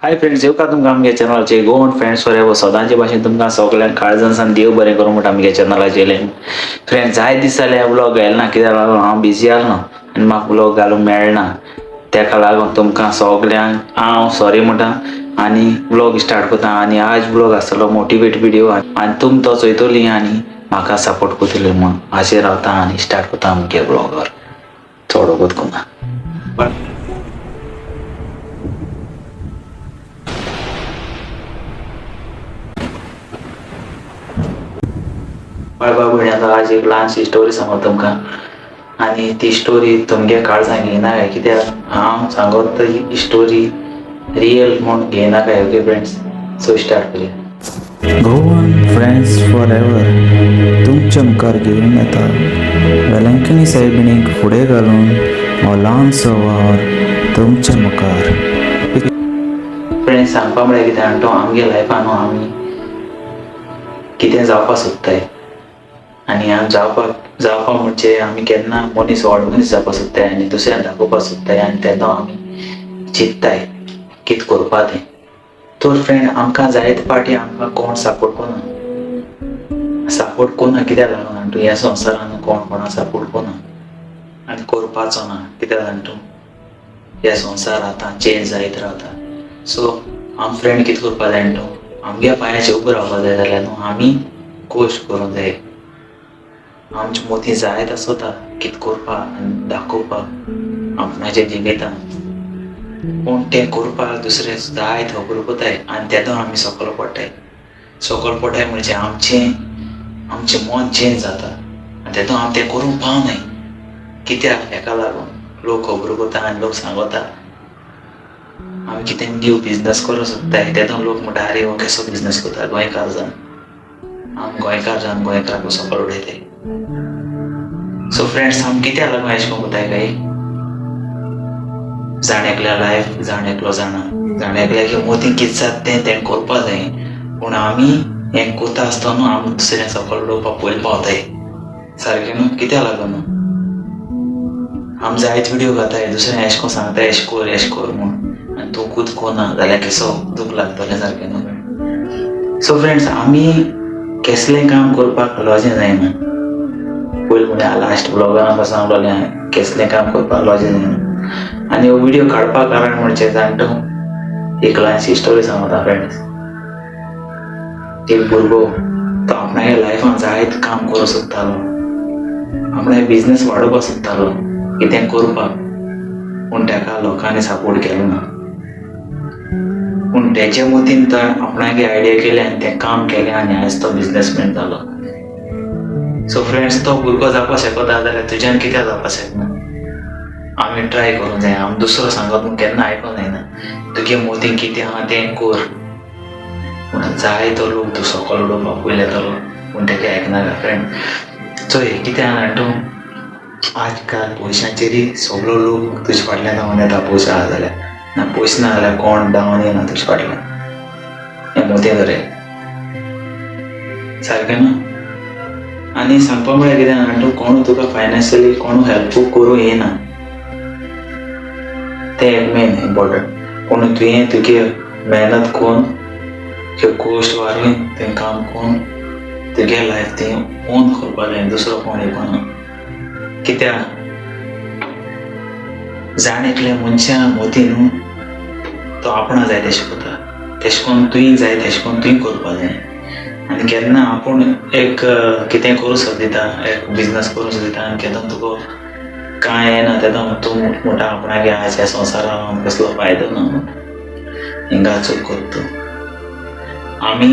Hi friends, येवकार तुमकां आमगे चॅनलाचेर गोवन फ्रेंड्स फॉर एवर. सदांचे भाशेन तुमकां सगळ्यांक काळजान सान देव बरें करूं म्हणटा आमगे चॅनलाचेर. फ्रेंड्स, जाय दीस जाले व्लॉग घालना, कित्याक लागून हांव बिजी आसलो आनी म्हाका व्लॉग घालूंक मेळना. तेका लागून तुमकां सगळ्यांक हांव सॉरी म्हणटा आनी व्लॉग स्टार्ट करता. आनी आज व्लॉग आसतलो मोटिवेट व्हिडिओ आनी तुम तो चोयतली आनी म्हाका सपोर्ट करतली म्हूण आशेर रावता आनी स्टार्ट करता आमगे व्लॉगर. चड वगत करना. बाय बाय भयणी, आतां आज एक ल्हानशी स्टोरी सांगता तुमकां आनी ती स्टोरी तुमगे काळजां घेयनाकाय, कित्याक हांव सांगत ही स्टोरी रियल म्हूण घेयनाकाय. ओके फ्रेंड्स, सो स्टार्ट करुया. गोवन फ्रेंड्स फॉर एवर तुमच्या मुखार घेवन येता वेलंकणी सायबिणीक फुडें घालून हो ल्हानसो वावर तुमच्या मुखार. फ्रेंड्स, सांगपा म्हळ्यार कितें जाणा तूं, आमगे लायफान न्हू आमी कितें जावपाक सोदताय आनी आमी जावपाक जावपाक म्हणजे आमी केन्ना मनीस व्हड मनीस जावपाक सोदताय आनी दुसऱ्यांक दाखोवपाक सोदताय आनी तेन्ना आमी चिंत्ताय कितें करपा तें. तर फ्रेंड, आमकां जायते फावटी आमकां कोण सपोर्ट करना. सपोर्ट करना कित्याक लागून जाणा तूं, ह्या संवसारान कोण कोणाक सपोर्ट करना आनी करपाचो ना. कित्याक जाणा तूं, ह्या संवसार आतां चेंज जायत रावता. सो आम फ्रेंड कितें करपा जाय तूं, आमगे पांयाचेर उबो रावपा जाय जाल्यार न्हू आमी कश्ट करूंक जाय. आमचे मोती जायत आसता कितें करपाक आनी दाखोवपाक आपणाच्या जिवितान, पूण तें करपाक दुसरे जायत खबर कोताय आनी तेदो आमी सकयल पडटाय. सकयल पडटाय म्हणजे आमचें आमचें मन चेंज जाता आनी तेदो आमी तें करूंक पावनाय. कित्याक हेका लागून लोक खबरो करता आनी लोक सांगता. आमी कितें न्यू बिजनस करूंक सोदताय तेदो लोक म्हणटा, आरे हो कसो बिजनस करता गोंयकार जावन, आमी गोंयकार जावन गोंयकाराक सकयल उडयताय. सो फ्रेंड्स, आमी कित्याक लागून अशें करून करताय काय, जाण एकल्या लायफ जाण एकलो जाणा. जाण एकल्याक मोती कितें जाता तें तें करपा जाय, पूण आमी हें करता आसतना आमी दुसऱ्यांक सकयल उडोवपाक पयलीं पावताय सारकें न्हू. कित्याक लागून आमी जायते व्हिडियो घाताय, दुसऱ्यांक अशें करून सांगताय अशें कर अशें कर म्हूण, आनी तूं खूद करना जाल्यार केसो दूख लागतलें सारकें न्हू. सो फ्रेंड्स, आमी केसलें काम करपाक लॉजें जायना. पयलीं म्हळ्यार लास्ट ब्लॉगान आमकां सांगलोलें केसलें काम करपाक लॉजें जायना. आनी हो व्हिडियो काडपाक कारण म्हणजे जाणा तूं, एक ल्हानशी स्टोरी सांगता फ्रेंड्स. एक भुरगो तो आपणागे लायफान जायत काम करूंक सोदतालो, आपणागे बिजनस वाडोवपाक सोदतालो, कितें करपाक, पूण ताका लोकांनी सपोर्ट केलो ना. पूण तेच्या मतीन तो आपणागे आयडिया केली आनी तें काम केलें आनी आयज तो बिजनसमॅन जालो. सो फ्रेंड्स, तो भुरगो जावपाक शकता जाल्यार तुज्यान कित्याक जावपाक शकना? आमी ट्राय करूंक जाय. आमी दुसरो सांगत म्हूण केन्ना आयकोंक जायना. तुगे मोतीन कितें आहा तें कर, पूण जाय तो लोक तूं सकयल उडोवपाक पयलीं येतलो, पूण तेका आयकनाका फ्रेंड. चोय कितें आहा जाणा तूं, आजकाल पयशांचेरय सगलो लोक तुजे फाटल्यान धांवन येता. पयशे आहा जाल्यार ना, पयशे ना जाल्यार कोण धांवन येना तुजे फाटल्यान. हें मोतीं धरय सारकें न्हू. आनी सांगपा म्हळ्यार कितें जाणा तूं, कोणू तुका फायनान्शियली कोणू हेल्प करूं येना, तें एक मेन इम्पोर्टंट. पूण तुवें तुगे मेहनत करून तुगे कश्ट वारून तें काम करून तुगे लायफ तें ओन करपा जाय, दुसरो कोण येवपाना. कित्याक जाण एकल्या मनशा मोती न्हू तो आपणा जाय तशें करता, तेशें करून तुवें जाय तेशें करून तुवें करपा जाय. आनी केन्ना आपूण एक कितें करूं सोदिता, एक बिजनस करूं सोदिता आनी केन्ना तुका कांय येना तेन्ना तूं म्हणटा आपणागे आज ह्या संवसारान कसलो फायदो ना म्हूण. हिंगा चूक करता तूं. आमी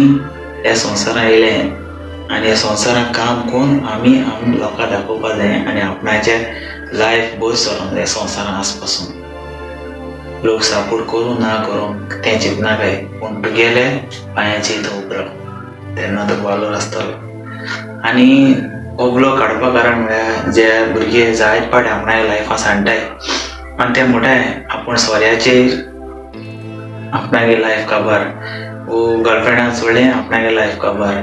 ह्या संवसारान येयले आनी ह्या संवसारान काम करून आमी आमी लोकांक दाखोवपा जाय आनी आपणाचें लायफ बरें चलोवंक जाय. संवसारान आस पासून लोक सपोर्ट करूं ना करूं तें चिंतनाकाय, पूण तुगेले पांयाचेर तूं उबो राव, तेन्ना तुका वालोर आसतलो. आनी हो ब्लॉग काडपा कारण म्हळ्यार जे भुरगे जायते फावटी आपणाल्या लायफान सांडटाय आनी ते म्हणटाय आपूण सोऱ्याचेर आपणागे लायफ काबार, वो गर्लफ्रेंडाक सोडलें आपणागे लायफ काबार,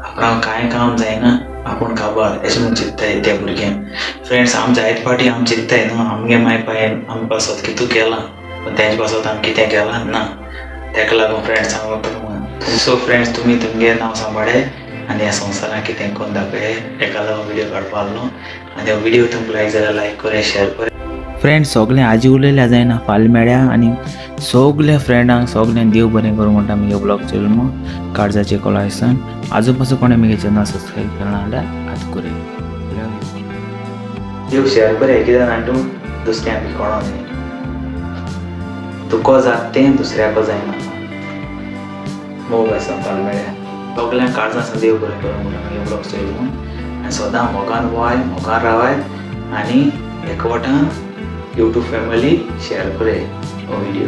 आपणाक कांय काम जायना आपूण काबार, अशें म्हूण चिंत्ताय त्या भुरग्यांक. फ्रेंड्स, आमी जायते फावटी आमी चिंत्ताय न्हू आमगे माय पायन आमी पासत कितू केलां, पूण तेंचे पासत आमी कितें केलां ना. तेका लागून फ्रेंड्स सांगता तुमकां. सो फ्रेंड्स, तुमी तुमगे नांव सांबाळे आनी ह्या संवसारान कितें करून दाखय. हेका लागून व्हिडियो काडपा आहलो आनी हो व्हिडियो तुमकां लायक जाल्यार लायक करे, शेअर करे. फ्रेंड्स, सगळें आजी उलयल्या जायना, फाल्यां मेळ्या. आनी सगल्या फ्रेंडांक सगल्यांक देव बरें करूं म्हणटा. मुगे ब्लॉग चोयल म्हूण काळजाचे कोलायसन. आजून पासून कोणें मुगे चॅनल सबस्क्रायब करना जाल्यार आतां करे. देव शेअर करे, कित्याक जाणा तूं, दुसऱ्यांक बी कळों न्ही. तुका जाता तें दुसऱ्याको जायना. मोग आसा. फाल्यां मेळ्या. सगल्यांक काळजां देव बरें करूं म्हणून मुगे ब्लॉग चोयल म्हूण. आनी सदां मोगान वय, मोगान रावाय आनी एकवटान यूट्यूब फॅमिली शेअर करे हो व्हिडियो.